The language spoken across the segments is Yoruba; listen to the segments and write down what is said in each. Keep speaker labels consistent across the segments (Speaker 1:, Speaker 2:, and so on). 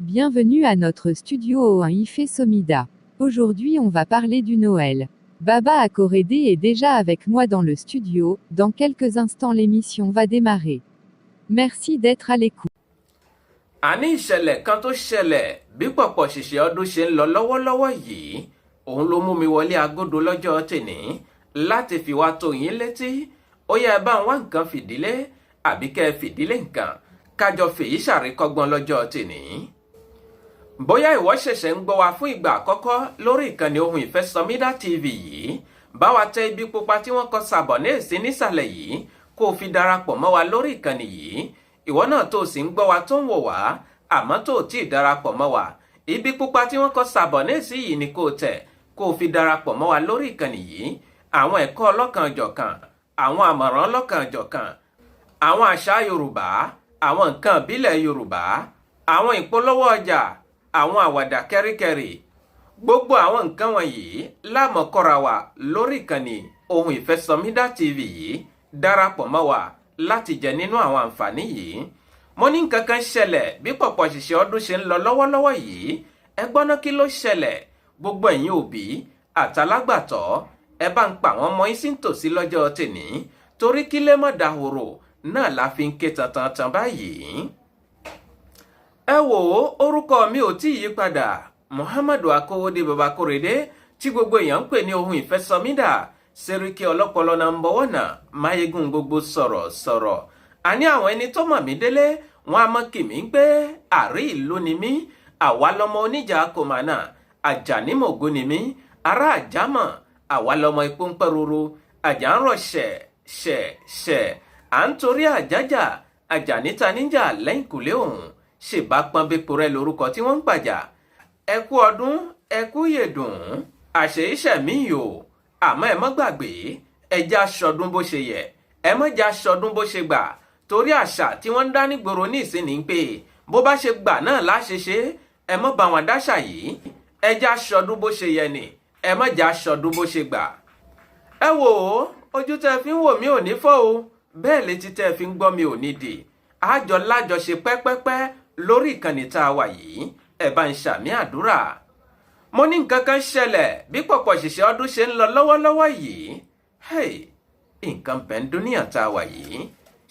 Speaker 1: Bienvenue à notre studio au 1 Ife Somida. Aujourd'hui on va parler du Noël. Baba Akorede est déjà avec moi dans le studio, dans quelques instants l'émission va démarrer. Merci d'être à l'écoute.
Speaker 2: Àní ìṣẹ̀lẹ̀ kan tó ṣẹlẹ̀ bí pọ̀pọ̀ ṣìṣẹ́ ọdún ṣe ń lọ lọ́wọ́lọ́wọ́ yìí, òun ló mú mi wọlé agodo lọ́jọ́ tèní láti fi wá tó yín létí. Ó yẹ ẹ bá ń wá nǹkan fìdílé àbí kẹ́ ẹ fìdílé nǹkan, kájọ fèyí ṣàríkọ́gbọ́n lọ́jọ́ tèní. Bóyá ìwọ ṣẹ̀ṣẹ̀ ń gbọ́ wa fún ìgbà àkọ́kọ́ lórí ìkànnì Ohun Ìfẹ́ Sọmídà TV yìí, bá wa tẹ ibi pupa tí wọ́n kọ "S'abonner" sí nísàlẹ̀ yìí, kó o fi darapọ̀ mọ́ wa lórí ìkànnì yìí. Ìwọ náà tó sì ń gbọ́ wa, tó ń wò wá, àmọ́ tó tí ì darapọ̀ mọ́ wa, ibi pupa tí wọ́n kọ "S'abonner" sí yìí ni kó o tẹ̀, kó o fi darapọ̀ mọ́ wa lórí ìkànnì yìí. Àwọn ẹ̀kọ́ ọlọ́kan-ò-jọ̀kan, àwọn àmọ̀ràn ọlọ́kan-ò-jọ̀kan, àwọn àṣà Yorùbá, àwọn nǹkan ìbílẹ̀ Yorùbá, àwọn ìpolówó ọjà, àwọn àwàdà kẹ́ríkẹ́rí, gbogbo àwọn nǹkan wọ̀nyí lámọ̀kọ́ra wa lórí ìkànnì Ohun Ìfẹ́ Sọmídà TV yìí. Darapọ̀ mọ́ wa láti jẹ nínú àwọn àǹfààní yìí. Mo ní nǹkan kan ṣẹlẹ̀ bí pọ̀pọ̀ ṣìṣẹ́ ọdún ṣe ń lọ lọ́wọ́lọ́wọ́ yìí. Ẹ gbọ́ná, kí ló ṣẹlẹ̀? Gbogbo ẹ̀yin òbí àtàlágbàtọ́, ẹ bá ń pa àwọn ọmọ yín sí nítòsí lọ́jọ́ tèní, torí kí lè mọ̀ dahoro náà la fi ń ké tantan báyìí. Ẹ wò ó, orúkọ mi ò tí ì yí padà, Muhammadu Akówódé Baba Kórèdé, tí gbogbo èèyàn ń pè ní Ohun Ìfẹ́ Sọmídà, Sẹ́ríkì ọlọ́pọlọ number one, máyégún gbogbo sọ̀rọ̀ sọ̀rọ̀. Àní àwọn ẹni tó mọ̀ mí délé, wọn a mọ̀ kì mí pé àrí ìlú ni mí, àwa lọmọ oníjà kòmánà, àjànímọ̀gó ni mí, ará àjámọ̀, àwa lọmọ ipò ń pẹ́ roro, àjà ń rọ̀ ṣẹ̀ ṣẹ̀ ṣẹ̀, à ń torí àjájà, àjà níta níjà lẹ́yìnkùlé òun ṣèbá pọ́nbépo rẹ lórúkọ tí wọ́n ń pàjà. Ẹ kú ọdún, ẹ kú yèdùn, àṣeyíṣẹ̀mí yìí o. Àmọ́ ẹ mọ́ gbàgbé, ẹ já sọdún bó ṣe yẹ, ẹ mọ́ já sọdún bó ṣe gbà, torí àṣà tí wọ́n ń dá nígboro ní ìsìn pé bó bá ṣe gbà náà láṣẹ ṣe. Ẹ mọ́ bá wọn dáṣà yìí. Ẹ já sọdún bó ṣe yẹ ni, ẹ mọ́ já sọdún bó ṣe gbà. Ẹ wò ó, ojú tẹ́ fi ń wò mí ò ní fọ́ o, bẹ́ẹ̀ létí tẹ́ fi ń gbọ́ mi ò ní dì. Àjọ lájọṣe pẹ́pẹ́pẹ́ lórí ìkànnì tá a wà yìí. Ẹ bá ń ṣàmì àdúrà. Mo ní nǹkan kan ṣẹlẹ̀ bí pọ̀pọ̀ ṣìṣẹ́ ọdún ṣe ń lọ lọ́wọ́lọ́wọ́ yìí. Hey, nǹkan bẹ́ńdúníà tá a wà yìí.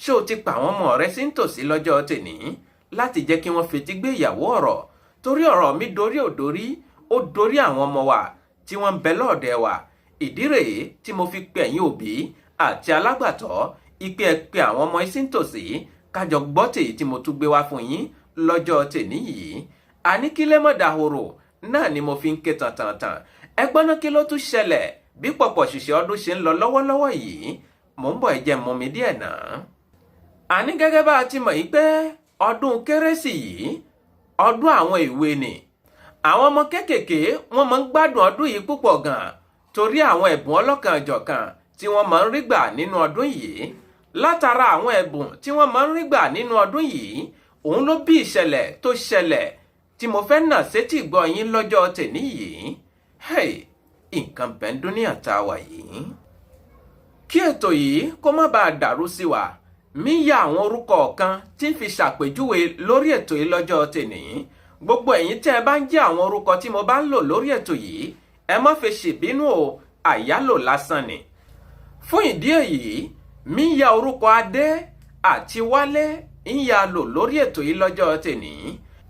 Speaker 2: Ṣé o ti pa àwọn ọmọ rẹ sí nítòsí lọ́jọ́ tèní láti jẹ́ kí wọ́n fetí gbé ìyàwó ọ̀rọ̀? Torí ọ̀rọ̀ mi dorí ò dorí, ó dorí àwọn ọmọ wa tí wọ́n ń bẹ lọ́ọ̀dẹ̀ wa. Ìdí rèé tí mo fi pe ẹ̀yin òbí àti alágbàtọ́ ìpè, ẹ pé àwọn ọmọ yín sí nítòsí, kájọ gbọ́ tèyí tí mo tún gbé wá fún yín lọ́jọ́ tèní yìí. Àní kí lè mọ̀ dahoro náà ni mo fi ń ké tàntàntàn. Ẹ gbọ́ná, kí ló tún ṣẹlẹ̀ bí pọ̀pọ̀ ṣìṣẹ́ ọdún ṣe ń lọ lọ́wọ́lọ́wọ́ yìí? Mò ń bọ̀, ẹ jẹ́ mú mi díẹ̀ náà. Àní gẹ́gẹ́ bá a ti mọ̀ yìí pé ọdún Kérésì yìí, ọdún àwọn èwe ni. Àwọn ọmọ kéékèèké, wọ́n máa ń gbádùn ọdún yìí púpọ̀ gan-an, torí àwọn ẹ̀bùn ọlọ́kan-ò-jọ̀kan tí wọ́n máa ń rí gbà nínú ọdún yìí. Látara àwọn ẹ̀bùn tí wọ́n máa ń rí gbà nínú ọdún yìí, òun ló bí ìṣẹ̀lẹ̀ tó ṣẹlẹ̀ tí mo fẹ́ nà sétí ìgbọ́ yín lọ́jọ́ tèní yìí. Hey, nǹkan bẹ́ńdúníà tá a wà yìí. Kí ètò yìí kó má bàa dàrú sí wa, mi ya àwọn orúkọ kan tí ń fi ṣàpèjúwe lórí ètò yìí lọ́jọ́ tèní. Gbogbo ẹ̀yin tẹ́ ẹ bá ń jẹ́ àwọn orúkọ tí mo bá ń lò lórí ètò yìí, ẹ má fi ṣèbínú o, àyálò lásán ni. Fún ìdí èyí, mi ya orúkọ Adé àti Wálé ń ya lò lórí ètò yìí lọ́jọ́ tèní.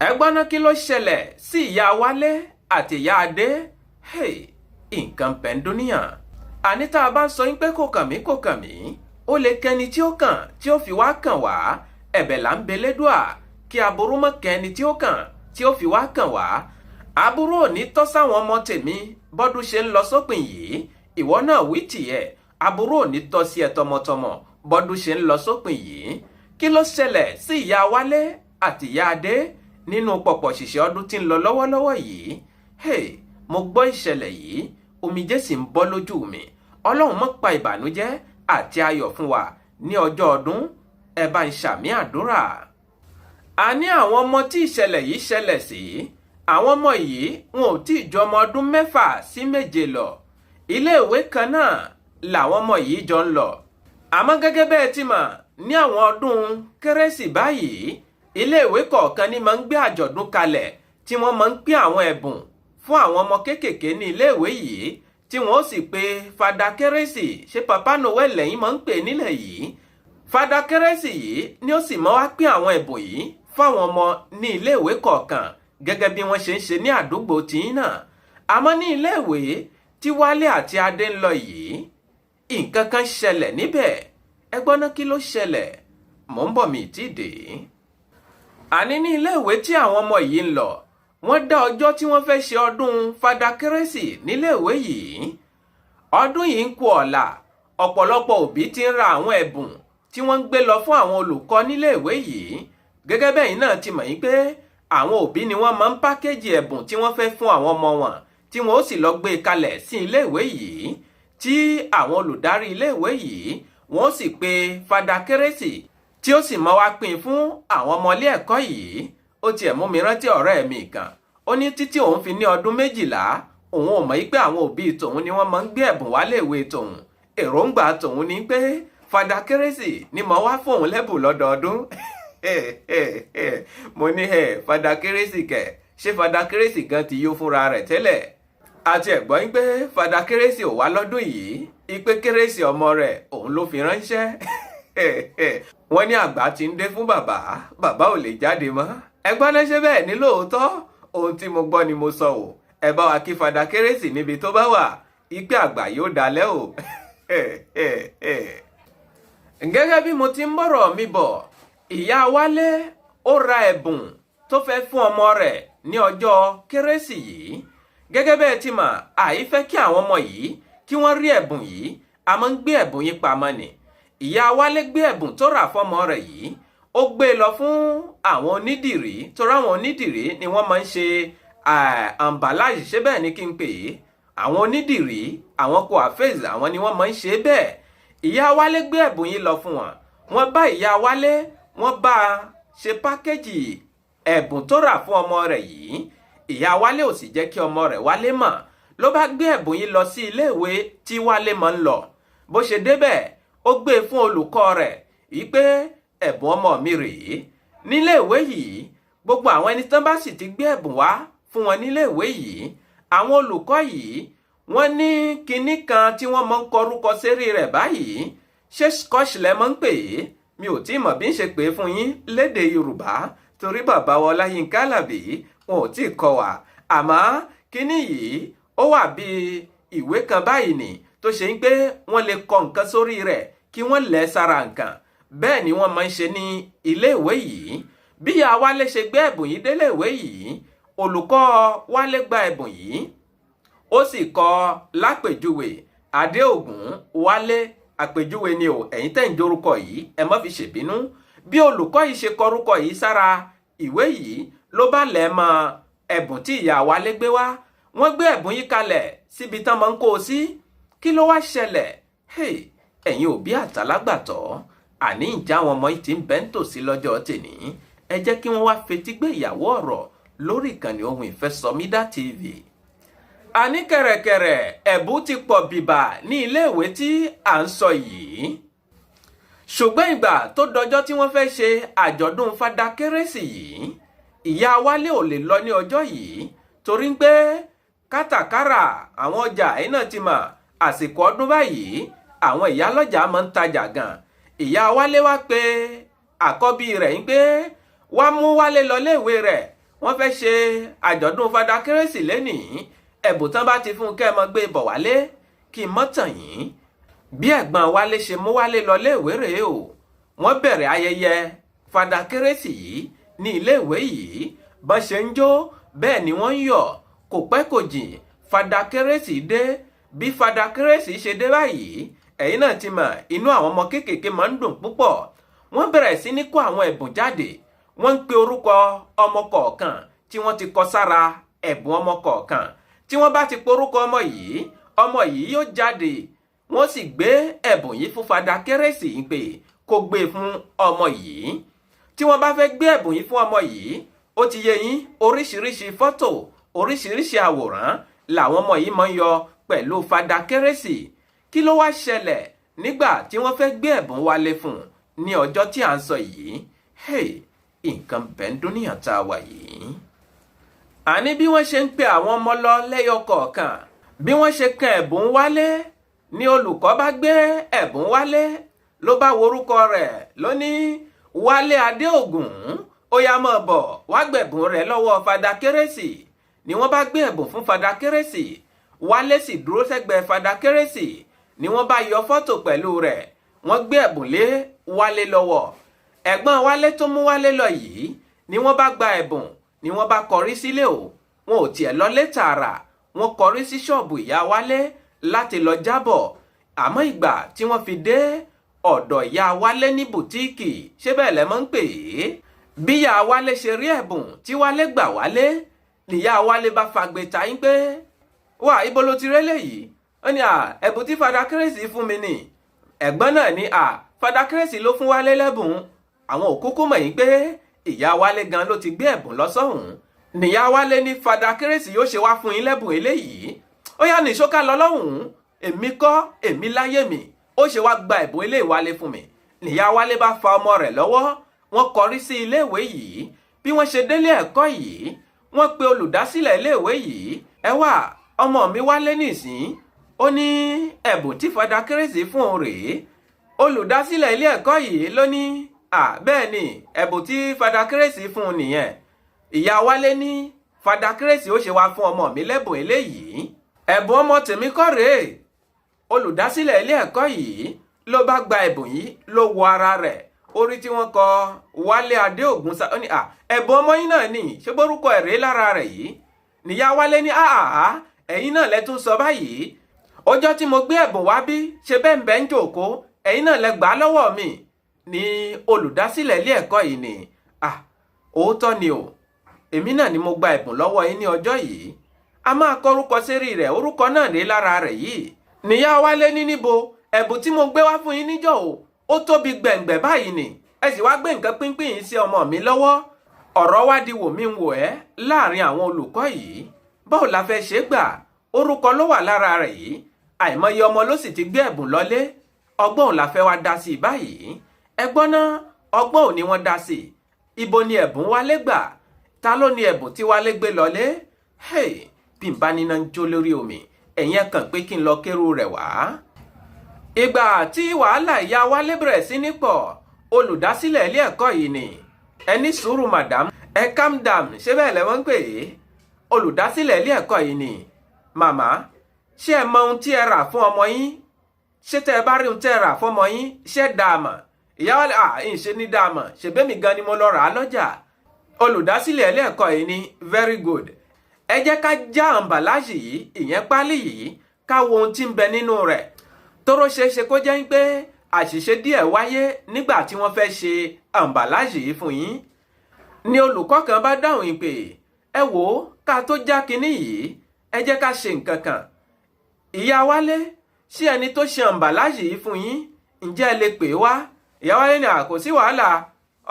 Speaker 2: Ẹ gbọ́ná, kí ló ṣẹlẹ̀ sí ìyá Wálé àti ìyá Adé? Hey, nǹkan pẹ̀ndúníyàn. Àní tá a bá ń sọ yín pé kò kàn mí, kò kàn mí, ó lè kẹni tí ó kàn tí ó fi wá kàn wá. Ẹ̀bẹ̀ là ń belédùà kí aburú mọ́ kẹni tí ó kàn tí ó fi wá kàn wá. Aburú ò ní tọ́ sáwọn ọmọ tèmi bọ́dún ṣe ń lọ sópin yìí. Ìwọ náà wí tìyẹ, aburú ò ní tọ́ sí ẹ tọmọtọmọ bọ́dún ṣe ń lọ sópin yìí. Kí ló ṣẹlẹ̀ sí ìyá Wálé àti ìyá Adé nínú pọ̀pọ̀ ṣìṣẹ́ ọdún tí ń lọ lọ́wọ́lọ́wọ́ yìí? Hey, mo gbọ́ ìṣẹ̀lẹ̀ yìí, omijé sì ń bọ́ lójú mi. Ọlọ́run mọ́ pa ìbànújẹ́ àti ayọ̀ fún wa ní ọjọ́ ọdún. Ẹ bá ń ṣàmì àdúrà. A ní àwọn ọmọ tí ìṣẹ̀lẹ̀ yìí ṣẹlẹ̀ sí, àwọn ọmọ yìí wọn ò tí ì ju ọmọ ọdún 6 sí 7 lọ. Iléèwé kan náà làwọn ọmọ yìí jọ ń lọ. Àmọ́ gẹ́gẹ́ bẹ́ẹ̀ ti mọ̀, ní àwọn ọdún Kérésì báyìí, Iléèwé kọ̀ọ̀kan ní máa ń gbé àjọ̀dún kalẹ̀ tí wọ́n máa ń pín àwọn ẹ̀bùn fún àwọn ọmọ kéékèèké ní iléèwé yìí, tí wọ́n ó sì pe Fada Kérésì. Ṣé Papa Noel lẹ́yìn máa ń pè nílẹ̀ yìí? Fada Kérésì yìí ni ó sì máa wá pín àwọn ẹ̀bùn yìí fáwọn ọmọ ní iléèwé kọ̀ọ̀kan, gẹ́gẹ́ bí wọ́n ṣe ń ṣe ní àdúgbò tìyín náà. Àmọ́ ní iléèwé tí Wálé àti Adé ń lọ yìí, nǹkan kan ṣẹlẹ̀ níbẹ̀. Ẹ gbọ́ ná, kí ló ṣẹlẹ̀? Mò ń bọ̀, mi tí dé. Àní ní iléèwé tí àwọn ọmọ yìí ń lọ, wọ́n dá ọjọ́ tí wọ́n fẹ́ ṣe ọdún Fada Kérésì níléèwé yìí. Ọdún yìí ń kù ọ̀la. Ọ̀pọ̀lọpọ̀ òbí ti ń ra àwọn ẹ̀bùn tí wọ́n ń gbé lọ fún àwọn olùkọ́ níléèwé yìí. Gẹ́gẹ́ bẹ́yìn náà ti mọ̀ yín pé àwọn òbí ni wọ́n máa ń package ẹ̀bùn tí wọ́n fẹ́ fún àwọn ọmọ wọn, tí wọ́n ó sì lọ gbé e kalẹ̀ sí iléèwé yìí, tí àwọn olùdarí iléèwé yìí wọ́n sì pe Fada Kérésì, tí ó sì máa wá pín fún àwọn ọmọ ilé ẹ̀kọ́ yìí. Ó tiẹ̀ mú mi rántí ọ̀rẹ́ mi kan. Ó ní títí òun fi ní ọdún 12, òun ò mọ̀ pé àwọn òbí tòun ni wọ́n máa ń gbé ẹ̀bùn wálé ìwé tòun. Èròǹgbà tòun ni pé Fada Kérésì ni mo wá fóun lẹ́bùn lọ́dọọdún. Mo ní ẹ Fada Kérésì kẹ̀, ṣé Fada Kérésì gan ti yó fúnra rẹ̀ tẹ́lẹ̀? Àti ẹ̀gbọ́n pé Fada Kérésì ò wá lọ́dún yìí, ìpè Kérésì ọmọ rẹ̀ òun ló fi ránṣẹ́. Wọ́n ní àgbà ti ń dé fún bàbá, bàbá ò lè jáde mọ́. Ẹgbọ́n náà, ṣe bẹ́ẹ̀ ní lóòótọ́? Ohun tí mo gbọ́ ni mo sọ o. Ẹ bá wa kí Fada Kérésì níbi tó bá wà, ìpè àgbà yóò dalẹ̀ o. Gẹ́gẹ́ bí mo ti ń bọ̀rọ̀ mi bọ̀, ìyá Wálé ó ra ẹ̀bùn tó fẹ́ fún ọmọ rẹ̀ ní ọjọ́ Kérésì yìí. Gẹ́gẹ́ bẹ́ẹ̀ ti mọ̀, àìfẹ́ kí àwọn ọmọ yìí kí wọ́n rí ẹ̀bùn yìí, a máa ń gbé ẹ̀bùn yìí pamọ́ ni. Ìyá Wálé gbé ẹ̀bùn tó rà fọ́mọ rẹ̀ yìí, ó gbé e lọ fún àwọn onídìrí, torí àwọn onídìrí ni wọ́n máa ń ṣe emballage. Ṣé bẹ́ẹ̀ ni kí n pè é? Àwọn onídìrí, àwọn coiffeuse, àwọn ni wọ́n máa ń ṣe bẹ́ẹ̀. Ìyá Wálé gbé ẹ̀bùn yìí lọ fún wọn. Wọ́n bá ìyá Wálé, wọ́n bá a ṣe package ẹ̀bùn tó rà fún ọmọ rẹ̀ yìí. Ìyá Wálé ò sì jẹ́ kí ọmọ rẹ̀ Wálé mọ̀. Ló bá gbé ẹ̀bùn yìí lọ sí iléèwé tí Wálé máa ń lọ. Bó ṣe débẹ̀, ó gbé e fún olùkọ́ rẹ̀ wípé ẹ̀bùn ọmọ mi rèé. Níléèwé yìí, gbogbo àwọn ẹni tán bá sì ti gbé ẹ̀bùn wá fún wọn níléèwé yìí, àwọn olùkọ́ yìí wọ́n ní kinní kan tí wọ́n máa ń kọrúkọ sérí rẹ̀ báyìí. Ṣé scotch lẹ máa ń pè é? Mi ò tí ì mọ̀ bí ń ṣe pè é fún yín lédè Yorùbá, torí bàbá wa Ọláyínká Àlàbí wọn ò tí ì kọ́ wa. Àmọ́ kinní yìí, ó wà bíi ìwé kan báyìí nì tó ṣe ń pé wọ́n lè kọ nǹkan sórí rẹ̀ kí wọ́n lẹ̀ sára nǹkan. Bẹ́ẹ̀ ni wọ́n máa ń ṣe ní iléèwé yìí. Bí ìyá Wálé ṣe gbé ẹ̀bùn yìí délé ìwé yìí, olùkọ́ Wálé gba ẹ̀bùn yìí, ó sì kọ lápèjúwe Adéògùn Wálé. Àpèjúwe ni o, ẹ̀yin tẹ́ ń jorúkọ yìí, ẹ má fi ṣèbínú. Bí olùkọ́ yìí ṣe kọrúkọ yìí sára ìwé yìí, ló bá lẹ̀ mọ́ ẹ̀bùn tí ìyá Wálé gbé wá. Wọ́n gbé ẹ̀bùn yìí kalẹ̀ síbi tán máa ń kó o sí. Kí ló wá ṣẹlẹ̀? Ẹ̀yin òbí àtàlágbàtọ́, àní ìjà àwọn ọmọ yìí ti ń bẹ́ ń tòsí lọ́jọ́ tèní. Ẹ jẹ́ kí wọ́n wá fetí gbé ìyàwó ọ̀rọ̀ lórí ìkànnì Ohun Ìfẹ́ Sọmídà TV. Àní kẹ̀rẹ̀kẹ̀rẹ̀, ẹ̀bùn ti pọ̀ bìbà ní iléèwé tí à ń sọ yìí. Ṣùgbọ́n ìgbà tó dọjọ́ tí wọ́n fẹ́ ṣe àjọ̀dún Fada Kérésì yìí, ìyá Wálé ò lè lọ ní ọjọ́ yìí, torí pé kátàkárà àwọn ọjà yìí náà ti mọ̀, àsìkò ọdún báyìí, àwọn ìyálọ́jà máa ń tajà gan. Ìyá Wálé wá pé àkọ́bí rẹ̀ ń pé wá mú Wálé lọ léèwé rẹ̀, wọ́n fẹ́ ṣe àjọ̀dún Fada Kérésì lénìí, ẹ̀bùn tán bá ti fún un kẹ́ ẹ mọ́ gbé bọ̀ wálé. Kí n mọ́ tàn yín, bí ẹ̀gbọ́n Wálé ṣe mú Wálé lọ léèwé rèé o. Wọ́n bẹ̀rẹ̀ ayẹyẹ Fada Kérésì yìí ní iléèwé yìí. Bọ́n ṣe ń jó, bẹ́ẹ̀ ni wọ́n ń yọ̀. Kò pẹ́ kò jìn, Fada Kérésì dé. Bí Fada Kérésì ṣe dé báyìí, ẹ̀yin náà ti mọ̀, inú àwọn ọmọ kéékèèké máa ń dùn púpọ̀. Wọ́n bẹ̀rẹ̀ sí ní kó àwọn ẹ̀bùn jáde. Wọ́n ń pe orúkọ ọmọ kọ̀ọ̀kan tí wọ́n ti kọ sára ẹ̀bùn ọmọ kọ̀ọ̀kan. Tí wọ́n bá ti porúkọ ọmọ yìí, ọmọ yìí yóò jáde, wọ́n sì gbé ẹ̀bùn yìí fún Fada Kérésì pé kó gbé fún ọmọ yìí. Tí wọ́n bá fẹ́ gbé ẹ̀bùn yìí fún ọmọ yìí, ó ti yé yín, oríṣiríṣi fọ́tò, oríṣiríṣi àwòrán làwọn ọmọ yìí máa ń yọ pẹ̀lú Fada Kérésì. Kí ló wá ṣẹlẹ̀ nígbà tí wọ́n fẹ́ gbé ẹ̀bùn wálé fún un ní ọjọ́ tí à ń sọ yìí? Hey, Nǹkan bẹ́ńdúníyàn tá a wà yìí. Àní bí wọ́n ṣe ń pe àwọn ọmọ lọ lẹ́yọ kọ̀ọ̀kan, bí wọ́n ṣe kan Ẹ̀bùn Wálé ni olùkọ́ bá gbé Ẹ̀bùn Wálé, ló bá worúkọ rẹ̀, ló ní, "Wálé Adéògùn, ó yá, máa bọ̀ wá gbẹ̀bùn rẹ̀ lọ́wọ́ Fada Kérésì." Ni wọ́n bá gbé ẹ̀bùn fún Fada Kérésì. Wálé sì dúró sẹ́gbẹ̀ẹ́ Fada Kérésì, ni wọ́n bá yọ fọ́tò pẹ̀lú rẹ̀. Wọ́n gbé ẹ̀bùn lé Wálé lọ́wọ́. Ẹ̀gbọ́n Wálé tó mú Wálé lọ yìí ni wọ́n bá gba ẹ̀bùn, ni wọ́n bá kọrí sílé o. Wọn ò tiẹ̀ lọlé tààrà, wọ́n kọrí sí ṣọ́ọ̀bù ìyá Wálé láti lọ jábọ̀. Àmọ́ ìgbà tí wọ́n fi dé ọ̀dọ̀ ìyá Wálé ní boutique, ṣé bẹ́ẹ̀ lẹ́ mọ́ ń pè é, bí ìyá Wálé ṣe rí ẹ̀bùn tí Wálé gbà wálé, níyà Wálé bá fagbe ta yín pé, "Wà, ibo ló ti rélé yìí?" Ó ní, "À, ẹ̀bùn tí Fada Kérésì fún mi nì." Ẹ̀gbọ́n náà ní, "À, Fada Kérésì ló fún Wálé lẹ́bùn." Àwọn òkúkú mọ̀ yín pé ìyá Wálé gan ló ti gbé ẹ̀bùn lọ sọ́hùn. Níyà Wálé ní, "Fada Kérésì yóò ṣe wá fún yín lẹ́bùn eléyìí? Ó yá, ní ṣókà lọ lọ́hùn-ún. Èmi kọ́, èmi láyé mi, ó ṣe wá gba ẹ̀bùn eléyìí wálé fún mi?" Níyà Wálé bá fa ọmọ rẹ̀ lọ́wọ́, wọ́n kọrí sí iléèwé yìí. Bí wọ́n ṣe délé ẹ̀kọ́ yìí, wọ́n pe olùdásílẹ̀ iléèwé yìí. "Ẹ wá, ọmọ mi wálé nísìn, ó ní ẹ̀bùn tí Fada Kérésì fún òun rèé." Olùdásílẹ̀ ilé ẹ̀kọ́ yìí ló ní, "À, bẹ́ẹ̀ ni, ẹ̀bùn tí Fada Kérésì fún un nìyẹn." Ìyá Wálé ní, "Fada Kérésì ó ṣe wá fún ọmọ mi lẹ́bùn eléyìí? Ẹ̀bùn ọmọ tèmi kọ́ rèé." Olùdásílẹ̀ ilé ẹ̀kọ́ yìí ló bá gba ẹ̀bùn yìí, ló wo ara rẹ̀, orí tí wọ́n kọ Wálé Adéògùn sa. Ó ní, "À, ẹ̀bùn ọmọ yín náà ni, ṣé bórúkọ ẹ̀ rèé lára rẹ̀ yìí?" Níyà Wálé ní, "Àhàhà, ẹ̀yin náà lẹ tún sọ báyìí. Ọjọ́ tí mo gbé ẹ̀bùn wá bí ṣe bẹ́ẹ̀ bẹ́ẹ̀ ń jòkó, ẹ̀yin náà lẹ gbà á lọ́wọ́ mi." Ní olùdásílẹ̀ ilé ẹ̀kọ́ yìí ni, "À, òótọ́ ni o, èmi náà ni mo gba ẹ̀bùn lọ́wọ́ yín ní ọjọ́ yìí. A máa kọrúkọ sérí rẹ̀, orúkọ náà ní lára rẹ̀ yìí." Níyà Wálé ní, "Níbo? Ẹ̀bùn tí mo gbé wá fún yín níjọ́ o, ó tóbi gbẹ̀ngbẹ̀ báyìí ni, ẹ sì wá gbé nǹkan pínpín yìí sí ọmọ mi lọ́wọ́." Ọ̀rọ̀ wá di wò mí ń wò ẹ́ láàrin àwọn olùkọ́ yìí. Báwo la fẹ́ ṣe gbà? Orúkọ ló wà lára rẹ̀ yìí, àìmọye ọmọ ló sì ti gbé ẹ̀bùn lọ́lé. Ọgbọ́n ò la fẹ́ wá dá sí i báyìí? Ẹgbọ́n náà, ọgbọ́n ò ní wọ́n dá sí i. Ibo ni ẹ̀bùn Wálé gbà? Ta ló ní ẹ̀bùn tí Wálé gbé lọ́lé? Hey, bí n bá níná ń jó lórí omi, ẹ̀yin ẹ̀ kàn pé kí n lọ kérú rẹ̀ wá. Ìgbà tí wàhálà ìyá Wálé bẹ̀rẹ̀ sí ní pọ̀, olùdásílẹ̀ ilé ẹ̀kọ́ yìí ni, "Ẹ ní sùúrù, madam, ẹ calm down." Ṣé bẹ́ẹ̀ lẹ́wọ́n ń pè é? Olùdásílẹ̀ ilé ẹ̀kọ́ yìí ni, "Màmá, ṣé ẹ mọ ohun tí ẹ rà fún ọmọ yín? Ṣé tẹ́ ẹ bá rí ohun tẹ́ ẹ rà fún ọmọ yín, ṣé dáa mọ̀?" Ìyá Wálé, "À ń ṣe ní dáa mọ̀, ṣèbémi gan ni mo lọ rà á lọ́jà." Olùdásílẹ̀ ilé ẹ̀kọ́ yìí ni, "Very good, ẹ jẹ́ ká já àǹbàláṣì yìí, ìyẹn pálí yìí, ká wo ohun tí ń bẹ nínú rẹ̀. Tóró ṣeé ṣe kó jẹ́ pé àṣìṣe díẹ̀ wáyé nígbà tí wọ́n fẹ́ ṣe àǹbàláṣì yìí fún yín." Ni olùkọ́ kan bá dáhùn ìpè, "Ẹ wò ó, ká tó já kinní yìí, ẹ jẹ́ ká ṣe nǹkan kan. Ìyá Wálé, ṣé ẹni tó ṣe àǹbàláṣì yìí fún yín, ǹjẹ́ ẹ lè pè é wá?" Ìyá Wálé ní, "À, kò sí wàhálà,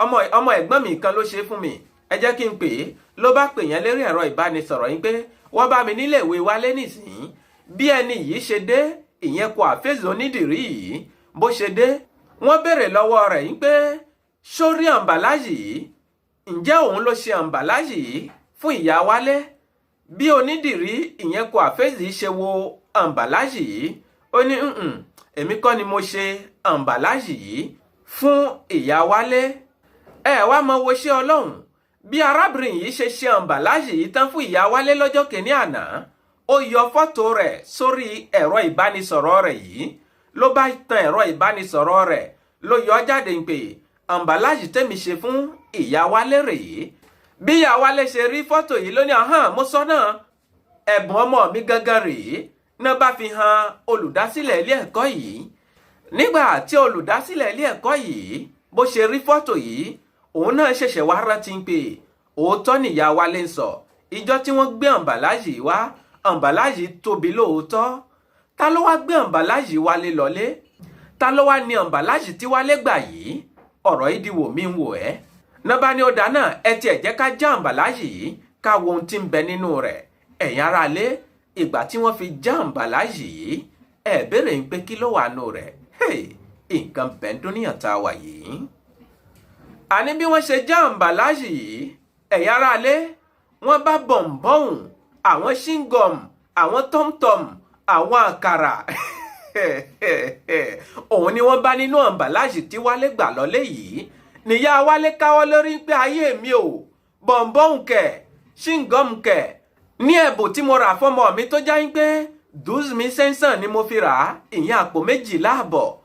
Speaker 2: ọmọ ọmọ ẹ̀gbọ́n mi kan ló ṣe fún mi, ẹ jẹ́ kí n pè é." Ló bá pè yẹn lérí ẹ̀rọ ìbánisọ̀rọ̀ yín pé wọ́n bá mi nílé ìwé Wálé nísìnyí. Bí ẹni yìí ṣe dé, ìyẹn kọ àfẹ́sì onídìrí yìí, bó ṣe dé, wọ́n béèrè lọ́wọ́ rẹ̀ yín pé sórí àǹbàláṣì yìí, ǹjẹ́ òun ló ṣe àǹbàláṣì yìí fún ìyá Wálé? Bí onídìrí, ìyẹn kọ àfẹ́sì, ṣe wo àǹbàláṣì yìí, ó ní, "Èmi kọ́ ni mo ṣe àǹbàláṣì yìí fún ìyá Wálé." Ẹ wá mọ wo ṣé Ọlọ́run, bí arábìnrin yìí ṣe ṣe àǹbàláṣì yìí tán fún ìyá Wálé lọ́jọ́ kìíní àná, ó yọ fọ́tò rẹ̀ sórí ẹ̀rọ ìbánisọ̀rọ̀ rẹ̀ yìí. Ló bá tan ẹ̀rọ ìbánisọ̀rọ̀ rẹ̀, ló yọ jáde pé àǹbàláṣì tẹ́mi ṣe fún ìyá Wálé rèé. Bí ìyá Wálé ṣe rí fọ́tò yìí, ló ní, "Ahán, mo sọ náà, ẹ̀bùn ọmọ mi gangan rèé." Náà bá fi hàn olùdásílẹ̀ ilé ẹ̀kọ́ yìí. Nígbà tí olùdásílẹ̀ ilé ẹ̀kọ́ yìí bó ṣe rí fọ́tò yìí, òun náà ṣẹ̀ṣẹ̀ wá rántí pé òótọ́ nìyá Wálé ń sọ. Ìjọ tí wọ́n gbé àǹbàláṣì wá, àǹbàláṣì tóbi lóòótọ́. Ta ló wá gbé àǹbàláṣì Wálé lọlé? Ta ló wá ní àǹbàláṣì tí Wálé gbà yìí? Ọ̀rọ̀ yìí di wò mí ń wò ẹ́. Nọ́bà ní, ó dáná, ẹ tiẹ̀ jẹ́ ká já àǹbàláṣì yìí, ká wo ohun tí ń bẹ nínú rẹ̀. Ẹ̀yin aráalé, ìgbà tí wọ́n fi já àǹbàláṣì yìí, ẹ béèrè ń pé kí ló wà nù rẹ̀. Nǹkan bẹ́ńdúníyàn tá a wà yìí. Àní bí wọ́n ṣe já àǹbàláàjì yìí, ẹ̀yin aráalé, wọ́n bá bọ̀m̀bọ̀n, àwọn chewing gum, àwọn tọ́mtọ́m, àwọn àkàrà, òun ni wọ́n bá nínú àǹbàláàjì tí Wálé gbà lọ́lé yìí. Níyà Wálé káwọ́ lórí pé ayé mi ò, bọ̀m̀bọ̀n kẹ̀, chewing gum kẹ̀, ní ẹ̀bùn tí mo rà fọ́mọ mi tó já ń pé 12 500 ni mo fi rà á, ìyẹn àpò 12.5.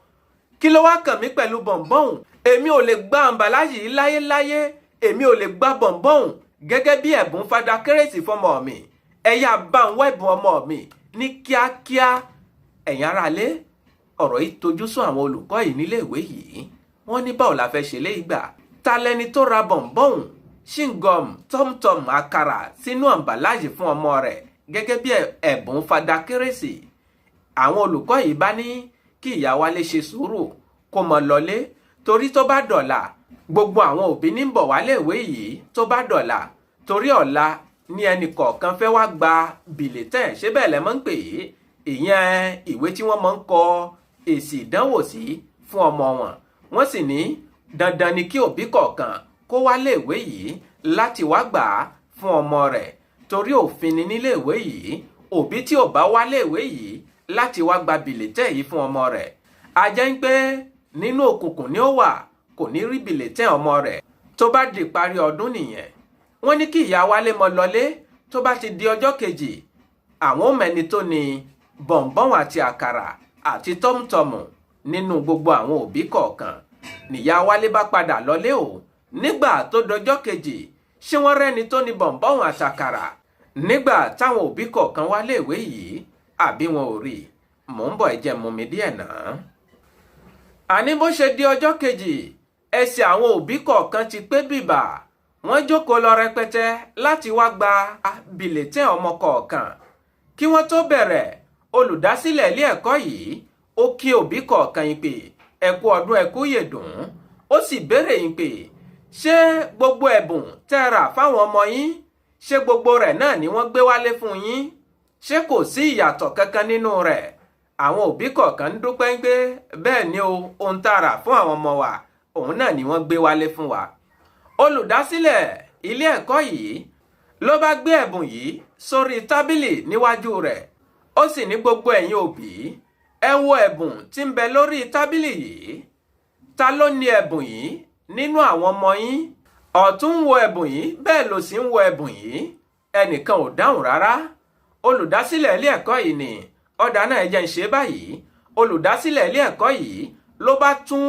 Speaker 2: Kí ló wá kàn mí pẹ̀lú bọ̀m̀bọ̀n? Èmi ò lè gba àǹbàláàjì yìí láyéláyé. Èmi ò lè gba bọ̀m̀bọ̀n gẹ́gẹ́ bí ẹ̀bùn fada kérésì fọmọ mi. Ẹ yá bá ń wá ẹ̀bùn ọmọ mi ní kíákíá. Ẹ̀yin aráalé, ọ̀rọ̀ yìí tojú sún àwọn olùkọ́ yìí níléèwé yìí. Wọ́n ní báwo la fẹ́ ṣe lé ìgbà ta lẹni tó ra bọ̀m̀bọ̀n, chewing gum, tọ́mtọ́m, àkàrà sínú àǹbàláàjì fún ọmọ rẹ̀ gẹ́gẹ́ bí ẹ̀bùn fada kérésì? Àwọn olùkọ́ yìí bá ní kí ìyá Wálé ṣe sùúrù, kó mọ lọlé, torí tó bá dọ̀là, gbogbo àwọn òbí ní bọ̀ wálé ìwé yìí tó bá dọ̀là, torí ọ̀la ní ẹnì kọ̀ọ̀kan fẹ́ wá gba bulletin. Ṣé bẹ́ẹ̀ lẹ́ mọ́ ń pè é? Ìyẹn ìwé tí wọ́n máa ń kọ èsì ìdánwò sí fún ọmọ wọn. Wọ́n sì ní dandan ni kí òbí kọ̀ọ̀kan kó wá léèwé yìí láti wá gbà á fún ọmọ rẹ̀, torí òfin ni níléèwé yìí. Òbí tí ò bá wá léèwé yìí láti wá gba bulletin yìí fún ọmọ rẹ̀, a jẹ́ ń pé nínú òkùnkùn ni ó wà, kò ní rí bulletin ọmọ rẹ̀ tó bá di parí ọdún nìyẹn. Wọ́n ní kí ìyá Wálé mọ lọlé, tó bá ti di ọjọ́ kejì, àwọn mẹ́ni tó ní bọ̀m̀bọ̀n àti àkàrà àti tọ́mùtọ́mù nínú gbogbo àwọn òbí kọ̀ọ̀kan. Nìyá Wálé bá padà lọlé o. Nígbà tó dọjọ́ kejì, ṣé wọ́n rẹ́ni tó ní bọ̀m̀bọ̀n àtàkàrà nígbà táwọn òbí kọ̀ọ̀kan wá léèwé yìí, àbí wọn ò rí? Mò ń bọ̀, ẹ jẹ́ mú mi díẹ̀ náà. Àní bó ṣe di ọjọ́ kejì, ẹsẹ̀ àwọn òbí kọ̀ọ̀kan ti pé bìbà. Wọ́n jókòó lọ rẹpẹtẹ láti wá gba bulletin ọmọ kọ̀ọ̀kan. Kí wọ́n tó bẹ̀rẹ̀, olùdásílẹ̀ ilé ẹ̀kọ́ yìí ó kí òbí kọ̀ọ̀kan yìí pé ẹ kú ọdún, ẹ kú yèdùn. Ó sì béèrè yìí pé ṣé gbogbo ẹ̀bùn tẹ́ rà fáwọn ọmọ yín, ṣé gbogbo rẹ̀ náà ni wọ́n gbé wálé fún yín? Ṣé kò sí ìyàtọ̀ kankan nínú rẹ̀? Àwọn òbí kọ̀ọ̀kan ń dúpẹ́ pé bẹ́ẹ̀ ni o, ohun tá a rà fún àwọn ọmọ wa, òun náà ni wọ́n gbé wálé fún wa. Olùdásílẹ̀ ilé ẹ̀kọ́ yìí ló bá gbé ẹ̀bùn yìí sórí tábìlì níwájú rẹ̀. Ó sì ní, "Gbogbo ẹ̀yin òbí, ẹ wo ẹ̀bùn tí ń bẹ lórí tábìlì yìí. Ta ló ní ẹ̀bùn yìí nínú àwọn ọmọ yín? Ọ̀tún ń wo ẹ̀bùn yìí, bẹ́ẹ̀ ló sì ń wo ẹ̀bùn yìí." Ẹnìkan ò dáhùn rárá. Olùdásílẹ̀ ilé ẹ̀kọ́ yìí ni ọ̀dà náà, ẹ jẹ́ ń ṣe báyìí. Olùdásílẹ̀ ilé ẹ̀kọ́ yìí ló bá tún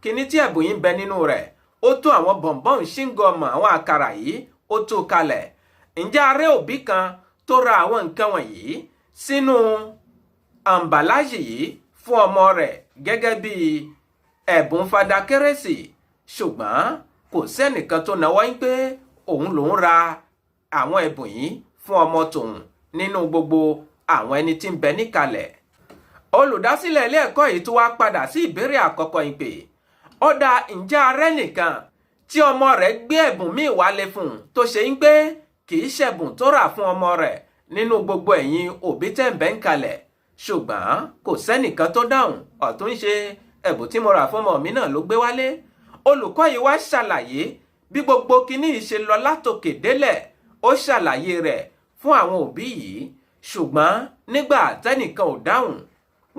Speaker 2: kinní tí ẹ̀bùn yìí ń bẹ nínú rẹ̀, ó tún àwọn bọ̀m̀bọ̀n, chewing gum, àwọn àkàrà yìí, ó tú kalẹ̀. Ǹjẹ́ arẹ́ òbí kan tó ra àwọn nǹkan wọ̀nyí sínú àǹbàláyì yìí fún ọmọ rẹ̀ gẹ́gẹ́ bí ẹ̀bùn fada kérésì? Ṣùgbọ́n kò sẹ́nìkan tó náwó ń pé òun lòún ra àwọn ẹ̀bùn yìí fún ọmọ tòun nínú gbogbo àwọn ẹni tí ń bẹ níkalẹ̀. Olùdásílẹ̀ ilé ẹ̀kọ́ yìí tó wá padà sí ìbéèrè àkọ́kọ́ yìí pé ó dá, ǹjẹ́ arẹ́ nìkan tí ọmọ rẹ̀ gbé ẹ̀bùn míì wálé fún un tó ṣe ń pé kì í ṣẹ̀bùn tó rà fún ọmọ rẹ̀ nínú gbogbo ẹ̀yin òbí tẹ̀ ń bẹ ń kalẹ̀? Ṣùgbọ́n kò sẹ́nìkan tó dáhùn. Ọ̀tún ṣe ẹ̀bùn tí mo rà fún ọmọ mi náà ló gbé wálé. Olùkọ́ yìí wá ṣàlàyé bí gbogbo kinní yìí ṣe lọ látòkè délẹ̀. Ó ṣàlàyé rẹ̀ fún àwọn òbí yìí, ṣùgbọ́n nígbà tẹ́nìkan ò dáhùn,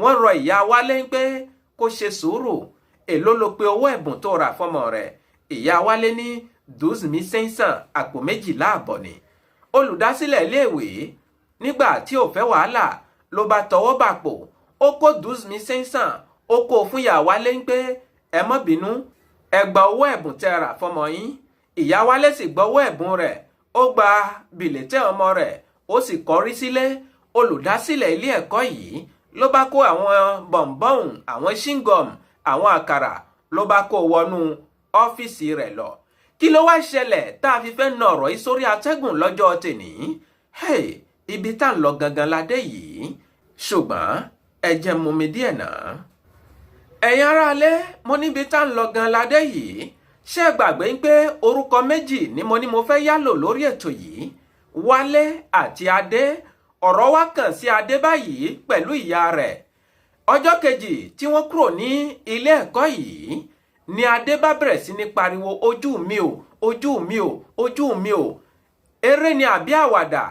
Speaker 2: wọ́n rọ ìyá Wálé pé kó ṣe sùúrù. Èló ló pe owó ẹ̀bùn tó rà fọ́mọ rẹ̀? Ìyá Wálé ní 12 500, àpò 12.5 ni. Olùdásílẹ̀ iléèwé, nígbà tí ò fẹ́ wàhálà, ló bá tọwọ́ bàpò, ó kó 12 500, ó kó fún ìyá Wálé ń pé ẹ má bínú, ẹ gba owó ẹ̀bùn tẹ́ rà fọ́mọ yín. Ìyá Wálé sì gba owó ẹ̀bùn rẹ̀, ó gba bulletin ọmọ rẹ̀, ó sì kọrí sílé. Olùdásílẹ̀ ilé ẹ̀kọ́ yìí ló bá kó àwọn bọ̀m̀bọ̀n, àwọn chewing gum, àwọn àkàrà, ló bá kó wọnú ọ́fíìsì rẹ̀ lọ. Kí ló wá ṣẹlẹ̀ tá a fi fẹ́ na ọ̀rọ̀ yìí sórí atẹ́gùn lọ́jọ́ tèní? Hey, ibi tá à ń lọ gangan la dé yìí, ṣùgbọ́n ẹ jẹ́ mú mi díẹ̀ náà. Ẹ̀yin aráalé, mo níbi tá à ń lọ gan la dé yìí. Ṣé ẹ gbàgbé pé orúkọ méjì ni mo ní mo fẹ́ yálò lórí ètò yìí? Wálé àti Adé. Ọ̀rọ̀ wá kàn sí Adé báyìí pẹ̀lú ìyá rẹ̀. Ọjọ́ kejì tí wọ́n kúrò ní ilé ẹ̀kọ́ yìí Ni Adé bá bẹ̀rẹ̀ sí ní pariwo, "Ojú mi o, ojú mi o, ojú mi o!" Eré ni àbí àwàdà?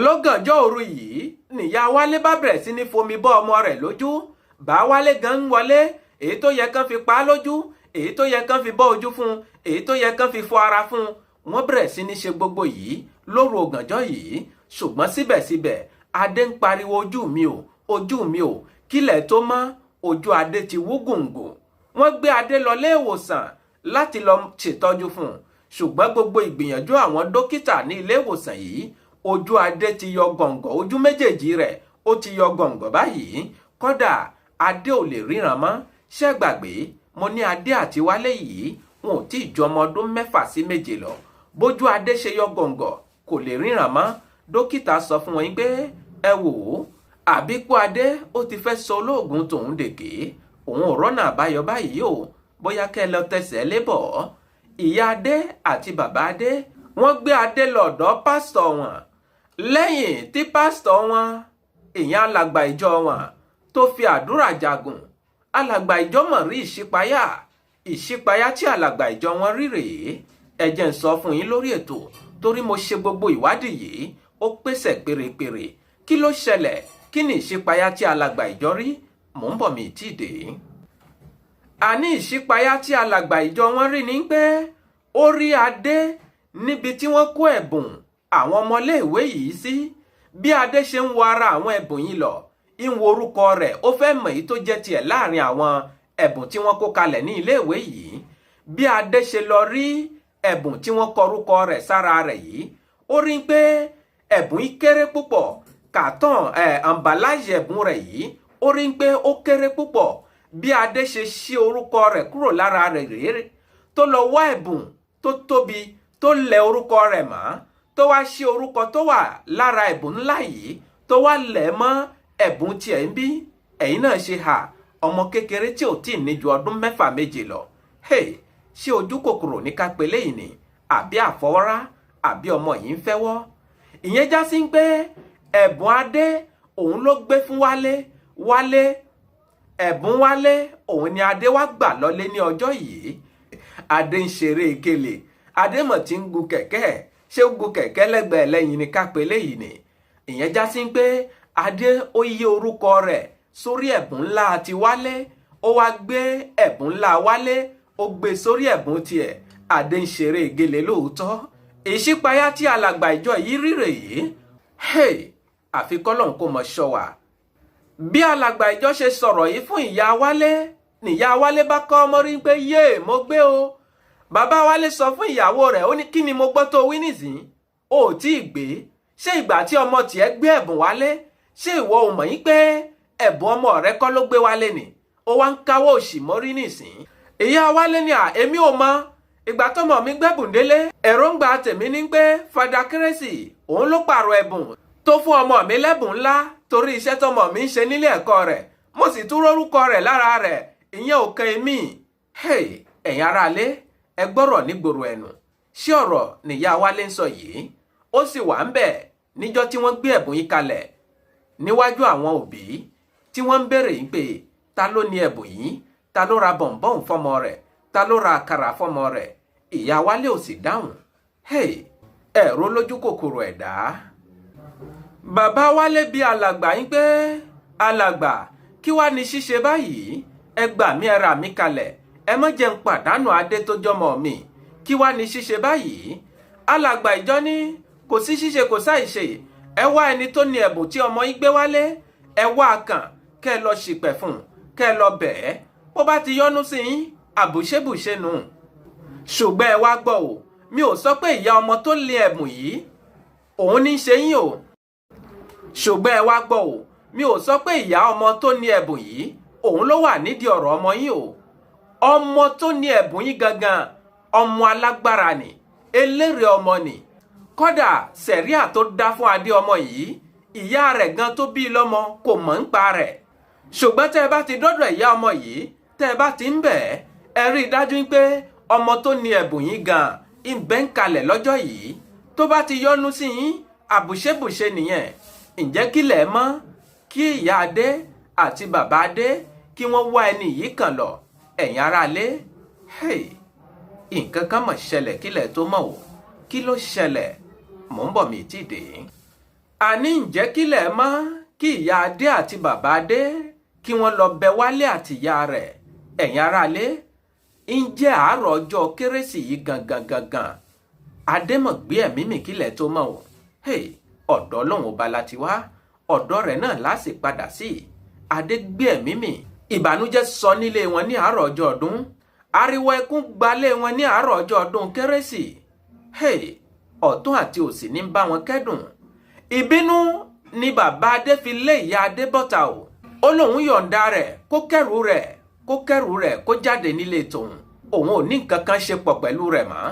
Speaker 2: Lọ́gànjọ́ òru yìí nìyá Wálé bá bẹ̀rẹ̀ sí ní fomi bọ́ ọmọ rẹ̀ lójú. Bá Wálé gan ń wọlé, èyí tó yẹ kán fi pa á lójú, èyí tó yẹ kán fi bọ́ ojú fún un, èyí tó yẹ kán fi fọ ara fún un, wọ́n bẹ̀rẹ̀ sí ní ṣe gbogbo yìí lóru ògànjọ́ yìí. Ṣùgbọ́n síbẹ̀síbẹ̀, Adé ń pariwo, "Ojú mi o, ojú mi o!" Kílẹ̀ tó mọ́, ojú Adé ti wú gùngùn. Wọ́n gbé Adé lọ ilé ìwòsàn láti lọ ṣètọ́jú fún un, ṣùgbọ́n gbogbo ìgbìyànjú àwọn dókítà ní ilé ìwòsàn yìí, ojú Adé ti yọ gọ̀ǹgọ̀, ojú méjèèjì rẹ̀ ó ti yọ gọ̀ǹgọ̀ báyìí. Kódà Adé ò lè ríran mọ́. Ṣé gbàgbé mo ní Adé àti Wálé yìí, wọn ò tí ì ju ọmọ ọdún 6 sí 7 lọ. Bójú Adé ṣe yọ gọ̀ǹgọ̀, kò lè ríran mọ́. Dókítà sọ fún wọn pé, "Ẹ wò ó, àbíkú Adé ó ti fẹ́ sọ olóògùn tòun dèké, òun ò rọ́nà àbáyọ báyìí o, bóyá kẹ́ ẹ lọ tẹsẹ̀ lébọ̀." Ìyá Adé àti bàbá Adé, wọ́n gbé Adé lọ ọ̀dọ̀ pásítọ̀ wọn. Lẹ́yìn tí pásítọ̀ wọn, ìyẹn alàgbà ìjọ wọn, tó fi àdúrà jagun, alàgbà ìjọ mọ̀ rí ìṣípayá. Ìṣípayá tí alàgbà ìjọ wọn rí rèé. Ẹ jẹ́ n sọ fún yín lórí ètò, torí mo ṣe gbogbo ìwádìí yìí, ó pèsè pérépéré. Kí ló ṣẹlẹ̀? Kí ni ìṣípayá tí alàgbà ìjọ rí? Mò ń bọ̀, mi ì tí ì dé. Àní ìṣípayá tí alàgbà ìjọ wọn rí ni pé ó rí Adé níbi tí wọ́n kó ẹ̀bùn àwọn ọmọléèwé yìí sí. Bí Adé ṣe ń wo ara àwọn ẹ̀bùn yìí lọ, ń wo orúkọ rẹ̀, ó fẹ́ mọ̀ èyí tó jẹ́ tiẹ̀ láàrin àwọn ẹ̀bùn tí wọ́n kó kalẹ̀ ní iléèwé yìí. Bí Adé ṣe lọ rí ẹ̀bùn tí wọ́n kọ orúkọ rẹ̀ sára rẹ̀ yìí, ó rí pé ẹ̀bùn yìí kéré púpọ̀. Carton ẹ̀ emballage ẹ̀bùn rẹ̀ yìí, ó rí pé ó kéré púpọ̀. Bí Adé ṣe ṣí orúkọ rẹ̀ kúrò lára rẹ̀ rèé, tó lọ wá ẹ̀bùn tó tóbi tó lẹ orúkọ rẹ̀ mọ́, tó wá ṣí orúkọ tó wà lára ẹ̀bùn ńlá yìí, tó wá lẹ̀ mọ́ ẹ̀bùn tiẹ̀ ń bí. Ẹ̀yin náà ṣe hà, ọmọ kékeré tí ò tí ì ní ju ọdún 6 7 lọ. Hey, ṣé ojú kòkòrò ní ká pe léyìí ni, àbí àfọwọ́rá, àbí ọmọ yìí ń fẹ́wọ́? Ìyẹn já sí pé ẹ̀bùn Adé òun ló gbé fún Wálé. Wálé, ẹ̀bùn Wálé òun ni Adé wá gbà lọ́lé ní ọjọ́ yìí. Adé ń ṣeré kele, Adé mọ̀ tí ń gun kẹ̀kẹ́. Ṣé ó gun kẹ̀kẹ́ lẹ́gbẹ̀ẹ́ lẹ́yìn ni ká pe léyìí ni? Ìyẹn já sí pé Adé ó yí orúkọ rẹ̀ sórí ẹ̀bùn ńlá ti Wálé, ó wá gbé ẹ̀bùn ńlá Wálé, ó gbé sórí ẹ̀bùn tiẹ̀. Adé ń ṣeré gele lóòótọ́. Ìṣípayá tí alàgbà ìjọ yìí rí rèé. Hey, àfi kọ́lọ́hun kó mọ̀ ṣọ́ wa. Bí alàgbà ìjọ ṣe sọ̀rọ̀ yìí fún ìyá Wálé, nìyá Wálé bá kọ́ ọmọ rí pé, "Yéè, mo gbé o!" Bàbá Wálé sọ fún ìyàwó rẹ̀, ó ní, "Kí ni mo gbọ́ tó wí nísìn? O ò tí ì gbé. Ṣé ìgbà tí ọmọ tiẹ̀ gbé ẹ̀bùn wálé, ṣé ìwọ ò mọ̀ yín pé ẹ̀bùn ọmọ rẹ kọ́ ló gbé wálé ni? Ó wá ń káwọ́ òṣì mọ́rí nísìn." Ìyá Wálé ni, "À, èmi ò mọ ìgbà tọmọ mi gbẹ́bùn délé. Èròǹgbà tèmi ní pé Fada Kérésì òun ló pààrọ̀ ẹ̀bùn tó fún ọmọ mi lẹ́bùn ńlá, torí iṣẹ́ tọmọ mi ń ṣe nílé ẹ̀kọ́ rẹ̀, mo sì tún rórúkọ rẹ̀ lára rẹ̀. Ìyẹn ò kan èmi." Hey, ẹ̀yin aráalé, ẹ gbọ́rọ̀ nígboro ẹnu. Ṣé ọ̀rọ̀ nìyá Wálé ń sọ yìí? Ó sì wà ń bẹ̀ níjọ́ tí wọ́n gbé ẹ̀bùn yìí kalẹ̀ níwájú àwọn òbí, tí wọ́n ń béèrè yìí pé ta ló ní ẹ̀bùn yìí, ta ló ra bọ̀ǹbọ̀n fọ́mọ rẹ̀, ta ló ra àkàrà fọ́mọ rẹ̀. Ìyá Wálé ò sì dáhùn. Hey, ẹ̀rọ lójú kòkòrò ẹ̀dá. Bàbá Wálé bi alàgbà yín pé, "Alàgbà, kí wàá ní ṣíṣe báyìí? Ẹ gbà mí, ẹ rà mí kalẹ̀, ẹ má jẹ́ n pàdánù Adé tó jọmọ mi. Kí wàá ní ṣíṣe báyìí?" Alàgbà ìjọ ní kò sí ṣíṣe, kò sáìṣe. Ẹ wá ẹni tó ní ẹ̀bùn tí ọmọ yín gbé wálé, ẹ wá a kàn, kẹ́ ẹ lọ ṣìpẹ̀ fún un, kẹ́ ẹ lọ bẹ̀ ẹ́. Bó bá ti yọ́nú sí yín, àbùṣebùṣe nù. Ṣùgbọ́n ẹ wá gbọ́ o, mi ò sọ pé ìyá ọmọ tó lé ẹ̀bùn yìí òun ní í ṣe yín o. Ṣùgbọ́n ẹ wá gbọ́ o, mi ò sọ pé ìyá ọmọ tó ní ẹ̀bùn yìí òun ló wà nídìí ọ̀rọ̀ ọmọ yín o. Ọmọ tó ní ẹ̀bùn yín gangan, ọmọ alágbára ni, eléré ọmọ ni. Kódà sẹ̀ríà tó dá fún Adé ọmọ yìí, ìyá rẹ̀ gan tó bí lọ́mọ kò mọ̀ ń pa rẹ̀. Ṣùgbọ́n tẹ́ ẹ bá ti dọ́dọ̀ ìyá ọmọ yìí, tẹ́ ẹ bá ti ń bẹ̀ ẹ́, ẹ rí i dájú pé ọmọ tó ní ẹ̀bùn yìí gan ń bẹ́ ń kalẹ̀ lọ́jọ́ yìí. Tó bá ti yọ́nú sí yín, àbùṣebùṣe nìyẹn. Ǹjẹ́ kílẹ̀ mọ́ kí ìyá Adé àti bàbá Adé kí wọ́n wá ẹni yìí kàn lọ? Ẹ̀yin aráalé, Hey, nǹkan kan mọ̀ ṣẹlẹ̀ kílẹ̀ tó mọ̀ o. Kí ló ṣẹlẹ̀? Mò ń bọ̀, mi tí dé. Àní ǹjẹ́ kílẹ̀ mọ́ kí ìyá Adé àti bàbá Adé kí wọ́n lọ bẹ Wálé àti ìyá rẹ̀. Ẹ̀yin aráalé, ń jẹ́ àárọ̀ ọjọ́ Kérésì yìí gangan gangan, Adé mọ̀ gbé ẹ̀mí mì kílẹ̀ tó mọ̀ o. Hey, ọ̀dọ̀ Ọlọ́run ọba la ti wá, ọ̀dọ̀ rẹ̀ náà la sì padà sí. Adé gbé ẹ̀mí mì. Ìbànújẹ́ sọ nílé wọn ní àárọ̀ ọjọ́ ọdún. Ariwo ẹkún gbalé wọn ní àárọ̀ ọjọ́ ọdún Kérésì. Hey, ọ̀tún àti òsì ní bá wọn kẹ́dùn. Ìbínú ni bàbá Adé fi lé ìyá Adé bọ́ta o. Ó lóun yọ̀ǹda rẹ̀ kó kẹ́rù rẹ̀, kó kẹ́rù rẹ̀, kó jáde nílé tòun. Òun ò ní nǹkan kan ṣe pọ̀ pẹ̀lú rẹ̀ mọ́,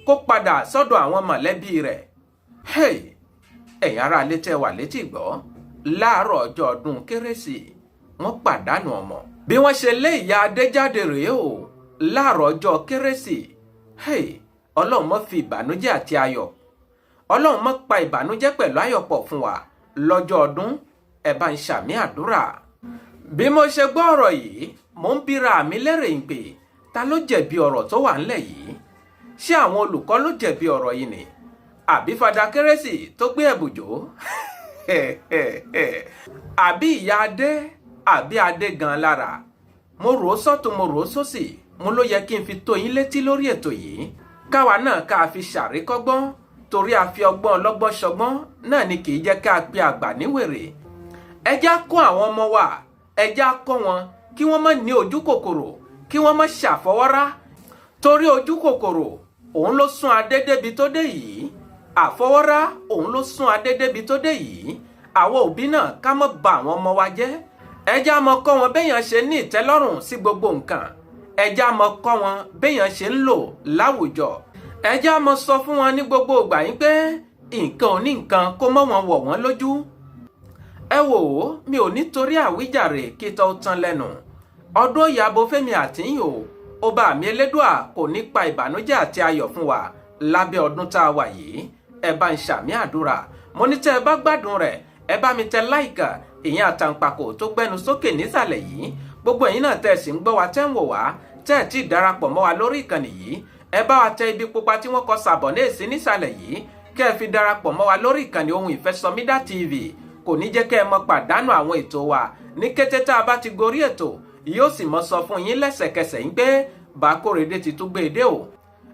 Speaker 2: kó padà sọ́dọ̀ àwọn mọ̀lẹ́bí rẹ̀. Hey, ẹ̀yin ará ilé tẹ́ wà létí gbọ́, láàárọ̀ ọjọ́ ọdún Kérésì, wọ́n pàdánù ọmọ. Bí wọ́n ṣe lé ìyá Adé jáde rèé o láàárọ̀ ọjọ́ Kérésì. Hey, Ọlọ́run má fi ìbànújẹ́ àti ayọ̀, Ọlọ́run má pa ìbànújẹ́ pẹ̀lú ayọ̀ pọ̀ fún wa lọ́jọ́ ọdún. Ẹ bá ń ṣàmì àdúrà. Bí mo ṣe gbọ́ ọ̀rọ̀ yìí, mò ń bira mi lérè ń pè, ta ló jẹ̀bi ọ̀rọ̀ tó wà ńlẹ̀ yìí? Ṣé àwọn olùkọ́ ló jẹ̀bi ọ̀rọ̀ yìí ni, àbí Fada Kérésì tó gbé ẹ̀bùjò, àbí ìyá Adé, àbí Adé gan lára? Mo rò ó sọ́tún, mo rò ó sósì, mo ló yẹ kí n fi tó yín létí lórí ètò yìí, káwa náà ká fi ṣàríkọ́gbọ́n, torí a fi ọgbọ́n ọlọ́gbọ́n ṣọgbọ́n náà ni kì í jẹ́ ká pe àgbà níwèrè. Ẹ já kọ́ àwọn ọmọ wa, ẹ já kọ́ wọn kí wọ́n má ní ojú kòkòrò, kí wọ́n má ṣàfọwọ́rá, torí ojú kòkòrò òun ló sún Adé débi tó dé yìí. Àfọwọ́rá òun ló sún Adé débi tó dé yìí. Àwọn òbí náà, ká má bà àwọn ọmọ wa jẹ́. Ẹ já mọ kọ́ wọn béèyàn ṣe ní ìtẹ́lọ́rùn sí gbogbo nǹkan. Ẹ já mọ kọ́ wọn béèyàn ṣe ń lò láwùjọ. Ẹ já mọ sọ fún wọn ní gbogbo ìgbà yín pé nǹkan ò ní nǹkan kó mọ́ wọn wọ̀ wọ́n lójú. Ẹ wò ó, mi ò ní torí àwíjàre kí tó tán lẹ́nu. Ọdún ìyàbọ̀ fẹ́mi àtìyìn o. Ọba mi Elédùà kò ní pa ìbànújẹ́ àti ayọ̀ fún wa lábẹ́ ọdún tá a wà yìí. Ẹ bá ń ṣàmì àdúrà. Mo ní tẹ́ ẹ bá gbádùn rẹ̀, ẹ bá mi tẹ like, ìyẹn àtàǹpàkò tó gbẹnu sókè nísàlẹ̀ yìí. Gbogbo ẹ̀yin náà tẹ́ ẹ sì ń gbọ́ wa, tẹ́ ń wò wá, tẹ́ ẹ tí ì darapọ̀ mọ́ wa lórí ìkànnì yìí, ẹ bá wa tẹ ibi pupa tí wọ́n kọ s'abonner sí nísàlẹ̀ yìí, kẹ́ ẹ fi darapọ̀ mọ́ wa lórí ìkànnì Ohun Ìfẹ́sọmídà TV. Kò ní jẹ́ kẹ́ ẹ mọ pàdánù àwọn ètò wa. Ní kété tá a bá ti gorí ètò, yóò sì mọ sọ fún yín lẹ́sẹ̀kẹsẹ̀ yín pé Bákórèdé ti tún gbé e dé o.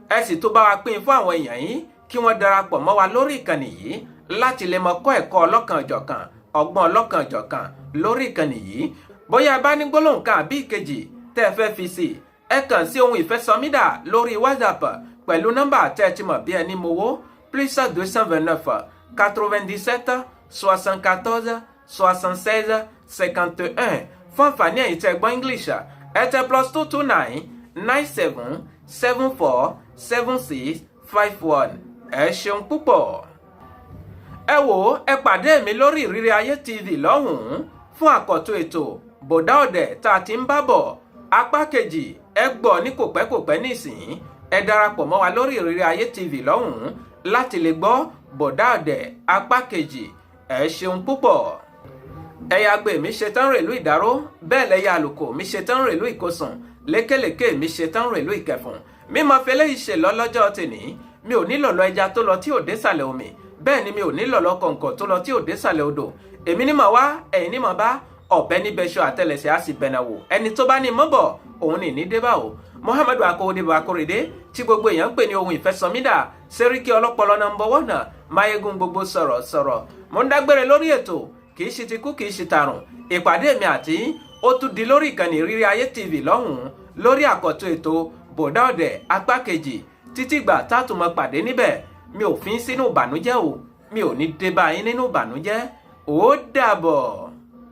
Speaker 2: Ẹ sì tún bá wa pín fún àwọn èèyàn yín kí wọ́n darapọ̀ mọ́ wa lórí ìkànnì yìí láti lè mọ kọ́ ẹ̀kọ́ ọlọ́kan-ò-jọ̀kan, ọgbọ́n ọlọ́kan-ò-jọ̀kan lórí ìkànnì yìí. Bóyá ẹ bá ní gbólóhùn kan àbí ìkejì tẹ́ ẹ fẹ́ fi sí, ẹ kàn sí Ohun Ìfẹ́sọmídà lórí WhatsApp pẹ̀lú nọ́mbà tẹ́ ẹ ti mọ̀ bí ẹni mowó, +229 97 74 76 51. Fún àǹfààní ẹ̀yin tẹ́ gbọ́ English, ẹ tẹ +229 97 74 76 51. Ẹ ṣeun púpọ̀. Ẹ wò ó, ẹ pàdé mi lórí Ìrírí Ayé TV lọ́hùn-ún fún àkọ́tún ètò Bòdá Ọ̀dẹ̀ tá a ti ń bá bọ̀, apá kejì. Ẹ gbọ́ ní kòpẹ́kòpẹ́ nísìnyí. Ẹ darapọ̀ mọ́ wa lórí Ìrírí Ayé TV lọ́hùn-ún láti lè gbọ́ Bòdá Ọ̀dẹ̀ apá kejì. Ẹ ṣeun púpọ̀. Ẹ̀yà agbe mi ṣetán rèlú Ìdáró, bẹ́ẹ̀ lẹ́yà àlùkò mi ṣetán rèlú Ìkosùn, lékèlékè mi ṣetán rèlú Ìkẹfùn. Mímọ fẹlẹ́ yìí ṣe lọ lọ́jọ́ tèní. Mi ò ní lọ̀lọ́ ẹja tó lọ tí ò désàlẹ̀ omi, bẹ́ẹ̀ ni mi ò ní lọ̀lọ́ kọ̀ǹkọ̀ tó lọ tí ò désàlẹ̀ odò. Èmi ní mọ̀ wá, ẹ̀yin ní mọ̀ bá. Ọ̀bẹ níbẹ̀ ṣọ àtẹlẹsẹ̀ á sì bẹ̀nà wò. Ẹni tó bá ní mọ́bọ̀ òun ní ní débà o. Muhammadu Akowode Akorede tí gbogbo èèyàn ń pè ní Ohun Ìfẹ́sọmídà, sẹ́ríkì ọlọ́pọlọ number one, máyégún gbogbo sọ̀rọ̀ sọ̀rọ̀. Mo ń dágbére lórí ètò. Kì í ṣe ti kú, kì í ṣe tàrùn. Ìpàdé mi àti ó tún di lórí ìkànnì Ìrírí Ayé TV lọ́hùn-ún lórí àkọ́tún ètò Bòdá Ọ̀dẹ̀ apá kejì. Títí gbà tátùmọ̀ pàdé níbẹ̀, mi ò fi sínú ìbànújẹ́ o. Mi ò ní dé bá yín nínú ìbànújẹ́. Ó dàbọ̀.